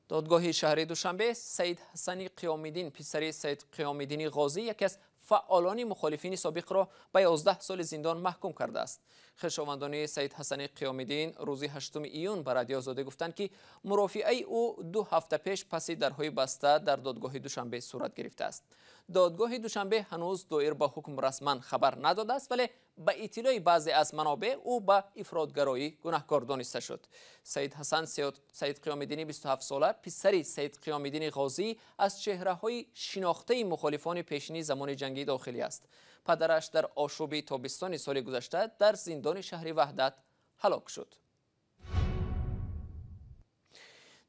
Додгоҳи шаҳри Душанбе Саид Ҳасани Қиёмиддин, писари Саид Қиёмиддини Ғозӣ, яке аз фаъолони мухолифини собиқро ба 11 соли зиндон маҳкум кардааст. Хешовандони Саид Ҳасани Қиёмиддин рӯзи 8 июн ба Радио Озодӣ гуфтанд, ки мурофиаи ӯ 2 ҳафта пеш паси дарҳои баста дар додгоҳи Душанбе сурат гирифтааст. Додгоҳи Душанбе ҳанӯз доир ба ҳукм расман хабар надодааст, вале ба иттилои баъзе аз манобеъ ӯ ба ифротгароӣ гунаҳкор дониста шуд. Саид Ҳасан Саид Қиёмиддини 27 сола, писари Саид Қиёмиддини Ғозӣ, аз чеҳраҳои шинохтаи мухолифони пешини замони ҷанги дохилӣ аст. Падараш дар ошӯби тобистони соли гузашта дар зиндони шаҳри Ваҳдат ҳалок шуд.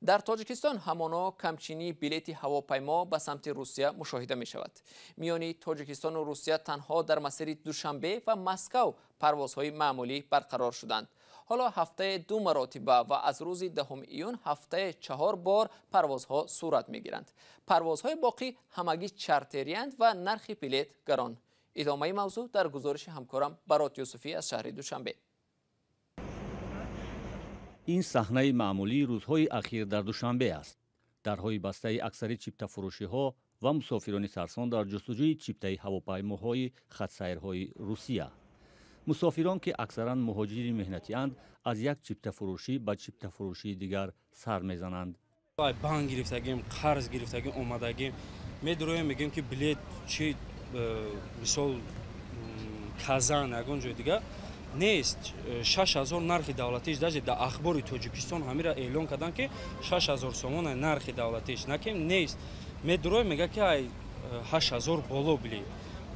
Дар Тоҷикистон ҳамоно камчинии билети ҳавопаймо ба самти Русия мушоҳида мешавад. Миёни Тоҷикистону Русия танҳо дар масири Душанбе ва Москав парвозҳои маъмулӣ барқарор шуданд. Ҳоло ҳафтае 2 маротиба ва аз рӯзи 10 июн ҳафтае 4 бор парвозҳо сурат мегиранд. Парвозҳои боқӣ ҳамагӣ чартериянд ва нархи билет гарон. Идомаи мавзӯъ дар гузориши ҳамкорам Барот Юсуфӣ аз шаҳри Душанбе. Ин саҳнаи маъмулии рӯзҳои ахир дар Душанбе аст. Дарҳои бастаи аксари чиптафурӯшиҳо ва мусофирони сарсон дар ҷустуҷӯи чиптаи ҳавопаймоҳои хатсайрҳои Русия. Мусофирон, ки аксаран муҳоҷири меҳнатианд, аз як чиптафурӯшӣ ба чиптафурӯшии дигар сар мезананд. Банк гирифтагим, қарз гирифтагим, омадагим. Медуроем, мегӯем, ки билет чи мисол Казан ягон ҷои дигар нест. 6000 нархи давлатиш, даже дар ахбори Тоҷикистон ҳамира эълон карданд, ки 6000 сомон нархи давлатиш накем нест. Медуроем, мега ки ай 8000 боло билет.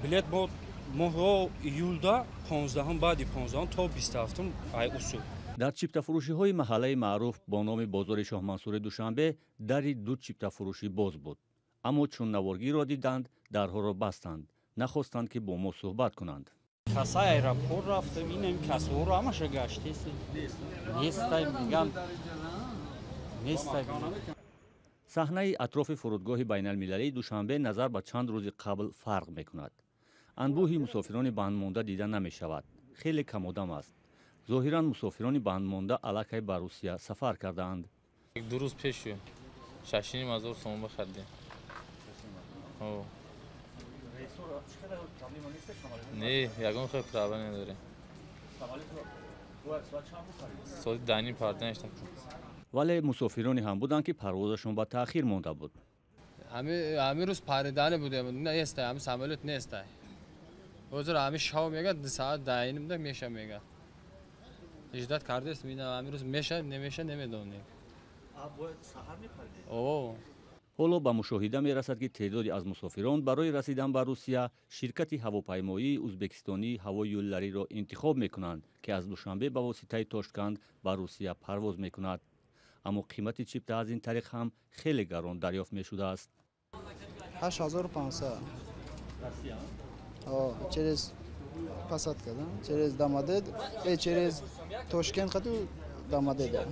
Билет мо моҳо июлда 15, баъди 15 то 27 ай усул. Дар чиптафурӯшиҳои маҳаллаи маъруф бо номи бозори Шоҳмансури Душанбе дари 2 чиптафурӯшӣ боз буд. Аммо чун наворгирро диданд, дарҳоро бастанд. Нахостанд, ки бо мо суҳбат кунанд. Каса аэропорт рафтам, инам касаҳоро ҳамаша гаштест. Нестай, мегам, нестай. Саҳнаи атрофи фурудгоҳи байналмилалии Душанбе назар ба чанд рӯзи қабл фарқ мекунад. Анбӯҳи мусофирони бандмонда дида намешавад. Хеле камодам аст. Зоҳиран мусофирони бандмонда аллакай ба Русия сафар кардаанд. 2 рӯз пеш 6,5 ҳазор сомон бихаридем. Не, ягон хел права надорем. Соати 10:30 парданаш. Вале мусофироне ҳам буданд, ки парвозашон ба таъхир монда буд. Ҳамин рӯз паридани будем, нестай, ҳамин самолёт нестай. Ҳозир ҳамин шав мегад, соат 10:30 меша мегад. Иждат кардест, ҳамин рӯз меша, немеша намедонем. О. Ҳоло ба мушоҳида мерасад, ки теъдоди аз мусофирон барои расидан ба Русия ширкати ҳавопаймоии ӯзбекистонии ҳавои юллариро интихоб мекунанд, ки аз Душанбе ба воситаи Тошканд ба Русия парвоз мекунад. Аммо қимати чипта аз ин тариқ ҳам хеле гарон дарёфт мешудааст. 8500. Через посадка, через Домодед, через Тошкент қаду Домодед.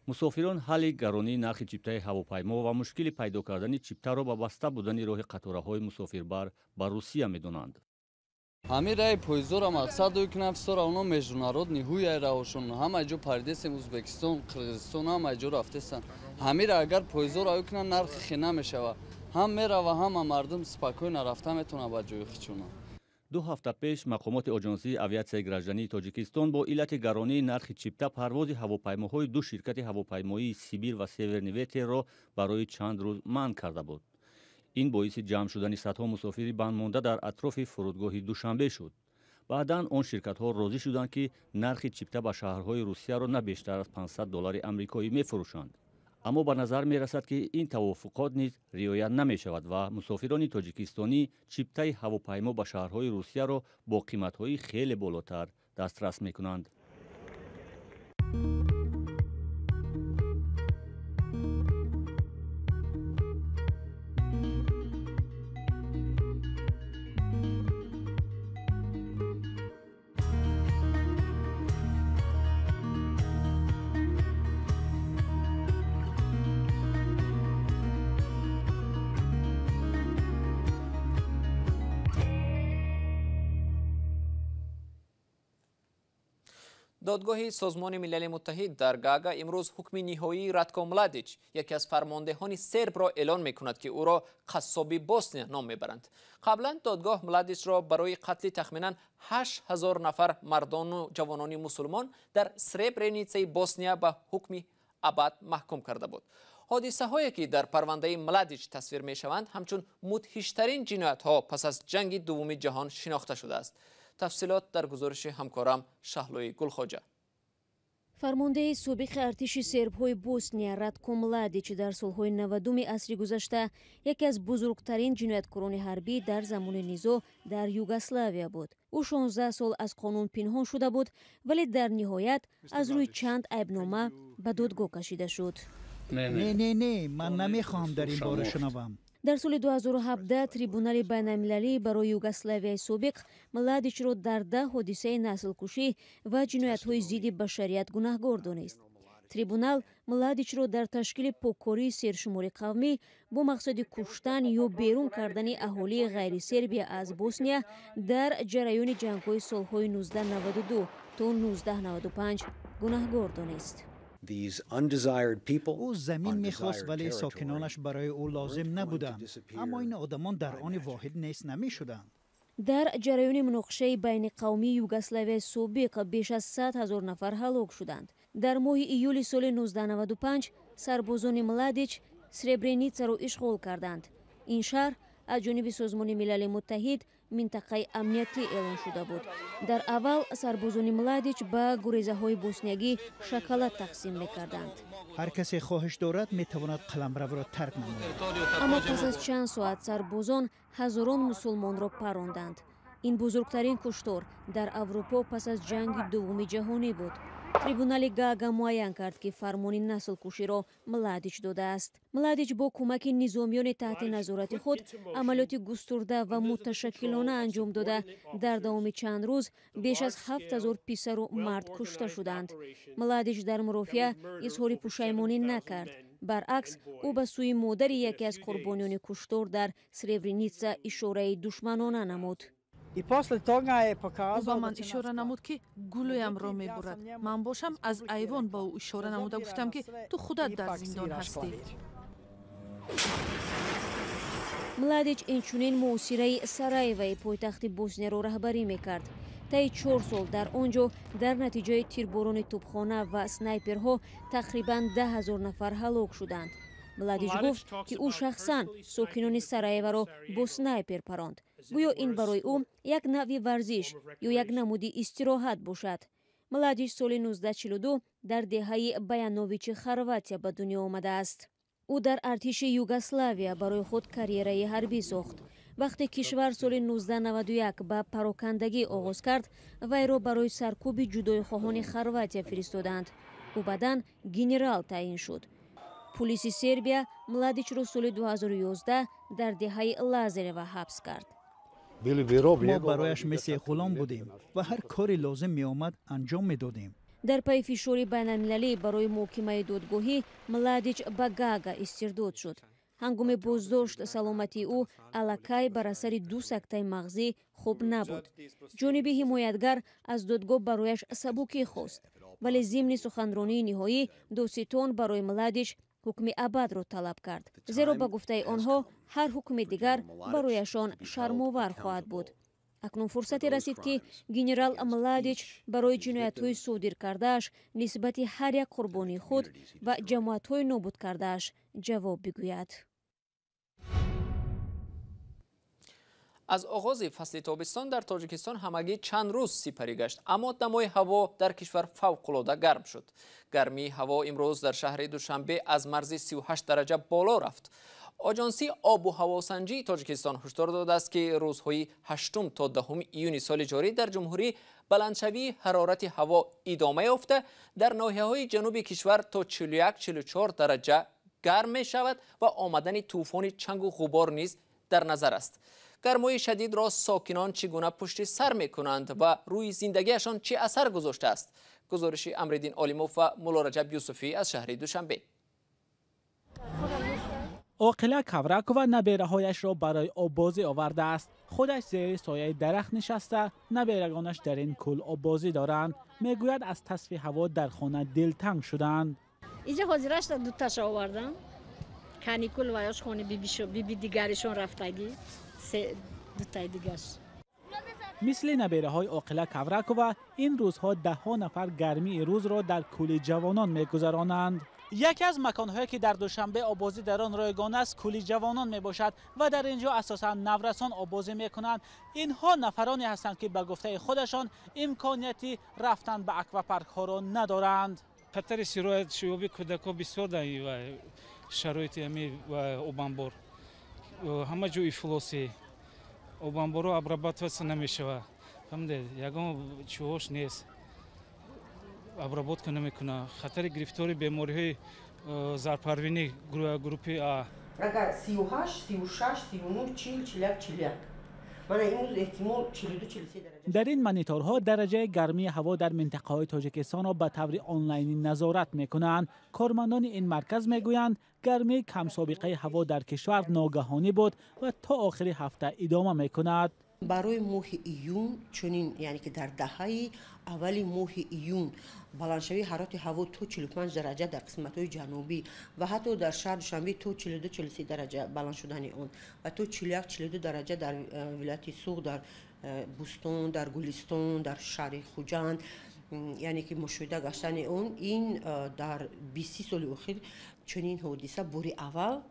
Мусофирон ҳалли гаронии нархи чиптаи ҳавопаймо ва мушкили пайдо кардани чиптаро ба баста будани роҳи қатораҳои мусофирбар ба Русия медонанд. Ҳамин раи поездора мақсад кунам, фисора оно международный ҳуяй раҳошон ҳама ҷо паридесем, Узбекистон, Қирғизистон ҳама ҷо рафтесан. Ҳамира агар поездора ӯ кунан, нархи хина мешава. Ҳам мерава, ҳама мардум спокойно рафта метавонад ба ҷои хичона. 2 ҳафта пеш мақомоти оҷонсии авиатсияи граждании Тоҷикистон бо иллати гаронии нархи чипта парвози ҳавопаймоҳои 2 ширкати ҳавопаймоии Сибир ва Северный ветерро барои чанд рӯз манъ карда буд. Ин боиси ҷамъ шудани садҳо мусофири бандмонда дар атрофи фурудгоҳи Душанбе шуд. Баъдан он ширкатҳо розӣ шуданд, ки нархи чипта ба шаҳрҳои Русияро на бештар аз 500 доллари амрикоӣ мефурӯшанд. Аммо ба назар мерасад, ки ин тавофуқот низ риоя намешавад ва мусофирони тоҷикистонӣ чиптаи ҳавопаймо ба шаҳрҳои Русияро бо қиматҳои хеле болотар дастрас мекунанд. Додгоҳи Созмони Милали Муттаҳид дар Гаага имрӯз ҳукми ниҳоии Ратко Младич, яке аз фармондеҳони сербро эълон мекунад, ки ӯро қассоби Босния ном мебаранд. Қаблан додгоҳ Младичро барои қатли тахминан 8000 нафар мардону ҷавонони мусулмон дар Сребреницаи Босния ба ҳукми абад маҳкум карда буд. Ҳодисаҳое ки дар парвандаи Младич тасвир мешаванд, ҳамчун мудҳиштарин ҷиноятҳо пас аз ҷанги дуввуми ҷаҳон шинохта шудааст. Тафсилот дар гузориши ҳамкорам Шаҳлои Гулхоҷа. Фармондеҳи собиқи артиши сербҳои Босния Ратко Младич дар солҳои 90-уми асри гузашта яке аз бузургтарин ҷинояткорони ҳарбӣ дар замони низоъ дар Югославия буд. Ӯ 16 сол аз қонун пинҳон шуда буд, вале дар ниҳоят аз рӯи чанд айбнома ба додгоҳ кашида шуд. Не, не, не, ман намехоҳам дар ин бора шунавам. Дар соли 2017 трибунали байналмилалӣ барои Югославияи собиқ Младичро дар 10 ҳодисаи наслкушӣ ва ҷиноятҳои зидди башарият гунаҳгор донист. Трибунал Младичро дар ташкили поккории сершумори қавмӣ бо мақсади куштан ё берун кардани аҳолии ғайрисербия аз Босния дар ҷараёни ҷангҳои солҳои 1992 то 1995 гунаҳгор донист. Ӯ замин мехост, вале сокинонаш барои ӯ лозим набуданд. Аммо ин одамон дар они воҳид нест намешуданд. Дар ҷараёни муноқишаи байниқавмии Югославияи собиқ беш аз 100 ҳазор нафар ҳалок шуданд. Дар моҳи июли соли 1995 сарбозони Младич Сребреницаро ишғол карданд. Ин шаҳр аз ҷониби Созмони Милали Муттаҳид минтақаи амниятӣ эълон шуда буд. Дар аввал сарбозони Младич ба гурезаҳои босниягӣ шоколад тақсим мекарданд. Ҳар касе хоҳиш дорад, метавонад қаламравро тарк намояд. Аммо пас аз чанд соат сарбозон ҳазорон мусулмонро паронданд. Ин бузургтарин куштор дар Аврупо пас аз ҷанги дуввуми ҷаҳонӣ буд. Трибунали Гаага муайян кард, ки фармони наслкуширо Младич додааст. Младич бо кӯмаки низомиёни таҳти назорати худ амалиёти густурда ва муташаккилона анҷом дода, дар давоми чанд рӯз беш аз 7000 писару мард кушта шуданд. Младич дар мурофиа изҳори пушаймонӣ накард. Баръакс, ӯ ба сӯи модари яке аз қурбониёни куштор дар Сребреница ишораи душманона намуд. Ӯ ба ман ишора намуд, ки гулӯямро мебурад. Ман бошам, аз айвон ба ӯ ишора намуда гуфтам, ки ту худат дар зиндон ҳастӣ. Младич инчунин муосираи Сараеваи пойтахти Боснияро раҳбарӣ мекард. Таи 4 сол дар он ҷо дар натиҷаи тирборони тӯбхона ва снайперҳо тақрибан 10 000 нафар ҳалок шуданд. Младич гуфт, ки ӯ шахсан сокинони Сараеваро бо снайпер паронд, гӯё ин барои ӯ як навъи варзиш ё як намуди истироҳат бошад. Младич соли 1942 дар деҳаи Баяновичи Хорватия ба дунё омадааст. Ӯ дар артиши Югославия барои худ карьераи ҳарбӣ сохт. Вақте кишвар соли 1991 ба парокандагӣ оғоз кард, вайро барои саркӯби ҷудоихоҳони Хорватия фиристоданд. Ӯ баъдан генерал таъин шуд. Пулиси Сербия Младичро соли 2011 дар деҳаи Лазарева ҳабс кард. Мо барояш мисли ғулом будем ва ҳар кори лозим меомад, анҷом медодем. Дар пайи фишори байналмилалӣ барои муҳокимаи додгоҳӣ Младич ба Гаага истирдод шуд. Ҳангоми боздошт саломатии ӯ аллакай бар асари ду сактаи мағзӣ хуб набуд. Ҷониби ҳимоятгар аз додгоҳ барояш сабукӣ хост, вале зимни суханронии ниҳоӣ додситон барои Младич ҳукми абадро талаб кард, зеро ба гуфтаи онҳо ҳар ҳукми дигар барояшон шармовар хоҳад буд. Акнун фурсате расид, ки генерал Младич барои ҷиноятҳои содир кардааш нисбати ҳар як қурбонии худ ва ҷамоатҳои нобуд кардааш ҷавоб бигӯяд. Аз оғози фасли тобистон дар Тоҷикистон ҳамагӣ чанд рӯз сипарӣ гашт, аммо дамои ҳаво дар кишвар фавқулода гарм шуд. Гармии ҳаво имрӯз дар шаҳри Душанбе аз марзи 38 дараҷа боло рафт. Оҷонсии обу ҳавосанҷии Тоҷикистон ҳушдор додааст, ки рӯзҳои 8 то 10 июни соли ҷорӣ дар ҷумҳурӣ баландшавии ҳарорати ҳаво идома ёфта, дар ноҳияҳои ҷануби кишвар то 41-44 дараҷа гарм мешавад ва омадани тӯфони чангу ғубор низ дар назар аст. Гармои шадидро сокинон чӣ гуна пушти сар мекунанд ва рӯи зиндагиашон чӣ асар гузоштааст? Гузориши Амриддин Олимов ва Муллораҷаб Юсуфӣ аз шаҳри Душанбе. Оқила Кавракова набераҳояшро барои оббозӣ овардааст. Худаш зери сояи дарахт нишаста, наберагонаш дар ин кӯл оббозӣ доранд. Мегӯяд, аз тасфи ҳаво дар хона дилтанг шуданд. Инҷа ҳозирашта дуташа овардам. Каникул ваяш хони биби дигаришон рафтагӣ, дутаи дигаш. Мисли набераҳои Оқила Кавракова, ин рӯзҳо даҳҳо нафар гармии рӯзро дар кӯли ҷавонон мегузаронанд. Яке аз маконҳое ки дар Душанбе оббозӣ дар он ройгон аст, кӯли ҷавонон мебошад ва дар ин ҷо асосан наврасон оббозӣ мекунанд. Инҳо нафароне ҳастанд, ки ба гуфтаи худашон имконияти рафтан ба аквапаркҳоро надоранд. Хатари сироятшёбии кӯдакҳо бисёр дар шароити ҳамин обанбор. Ҳама ҷо ифлосӣ, обанборҳо обрабатываться намешавад. Фаҳмидед, ягон чиҳош нест, обработка намекунад. Хатари гирифтори бемориҳои зарпарвинӣ группи А. Агар 38, 36, 39, 40, 41, 41. Мана имрӯз эҳтимол 42, 43 дараҷа. Дар ин мониторҳо дараҷаи гармии ҳаво дар минтақаҳои Тоҷикистонро ба таври онлайнӣ назорат мекунанд. Кормандони ин марказ мегӯянд, гармии камсобиқаи ҳаво дар кишвар ногаҳонӣ буд ва то охири ҳафта идома мекунад. Барои моҳи июн чунин, яъне ки дар даҳаи аввали моҳи июн баландшавии ҳарорати ҳаво то 45 дараҷа дар қисматҳои ҷанубӣ ва ҳатто дар шаҳри Душанбе то 42-43 дараҷа баланд шудани он ва то 41-42 дараҷа дар вилояти Суғд, дар Бӯстон, дар Гулистон, дар шаҳри Хуҷанд, яъне ки мушоҳида гаштани он, ин дар 20 соли охир чунин ҳодиса бори аввал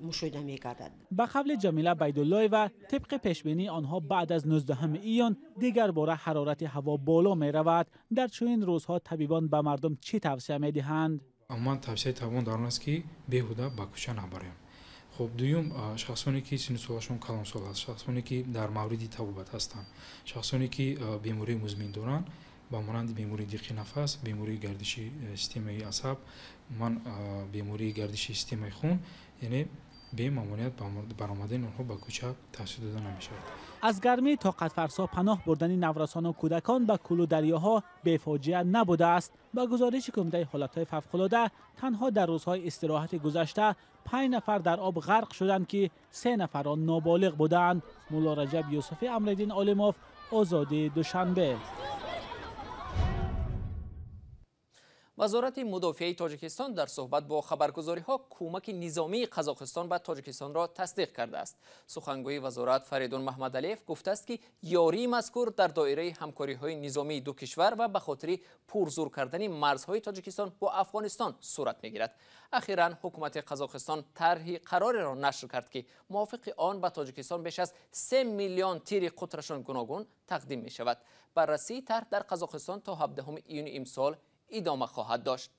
мушоҳида мегардад. Ба қавли Ҷамила Байдуллоева, тибқи пешбинии онҳо баъд аз 19 июн дигар бора ҳарорати ҳаво боло меравад. Дар чунин рӯзҳо табибон ба мардум чӣ тавсия медиҳанд? Умуман тавсияи табибон дар он аст, ки беҳуда ба кӯча набароем. Хуб, дуюм, шахсоне ки синну солашон калонсол аст, шахсоне ки дар мавриди табобат ҳастанд, шахсоне ки бемории музмин доранд, ба монанди бемории диққи нафас, бемории гардиши системаи асаб, умуман бемории гардиши системаи хун, яъне бемамоният баромадани онҳо ба кӯча тавсия дода намешавад. Аз гармии тоқатфарсо паноҳ бурдани наврасону кӯдакон ба кӯлу дарёҳо бефоҷиа набудааст. Ба гузориши Кумитаи ҳолатҳои фавқулода, танҳо дар рӯзҳои истироҳати гузашта 5 нафар дар об ғарқ шуданд, ки 3 нафар он ноболиғ буданд. Мулло Раҷаб Юсуфӣ, Амриддин Олимов, Озодӣ, Душанбе. Вазорати мудофиаи Тоҷикистон дар суҳбат бо хабаргузориҳо кӯмаки низомии Қазоқистон ба Тоҷикистонро тасдиқ кардааст. Сухангӯи вазорат Фаридун Маҳмадалиев гуфтааст, ки ёрии мазкур дар доираи ҳамкориҳои низомии ду кишвар ва ба хотири пурзур кардани марзҳои Тоҷикистон бо Афғонистон сурат мегирад. Ахиран ҳукумати Қазоқистон тарҳи қарореро нашр кард, ки мувофиқи он ба Тоҷикистон беш аз 3 миллион тири қутрашон гуногун тақдим мешавад. Баррасии тарҳ дар Қазоқистон то 17 июни имсол идома хоҳад дошт.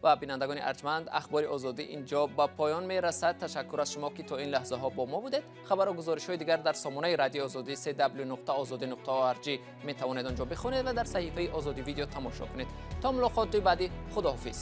Ва бинандагони арҷманд, Ахбори Озодӣ инҷо ба поён мерасад. Ташаккур аз шумо, ки то ин лаҳзаҳо бо мо будед. Хабару гузоришҳои дигар дар сомонаи Радиои Озодӣ cw.ozodi.org метавонед онҷо бихонед ва дар саҳифаи Озодӣ видео тамошо кунед. То мулоқоти баъдӣ, худоҳофиз.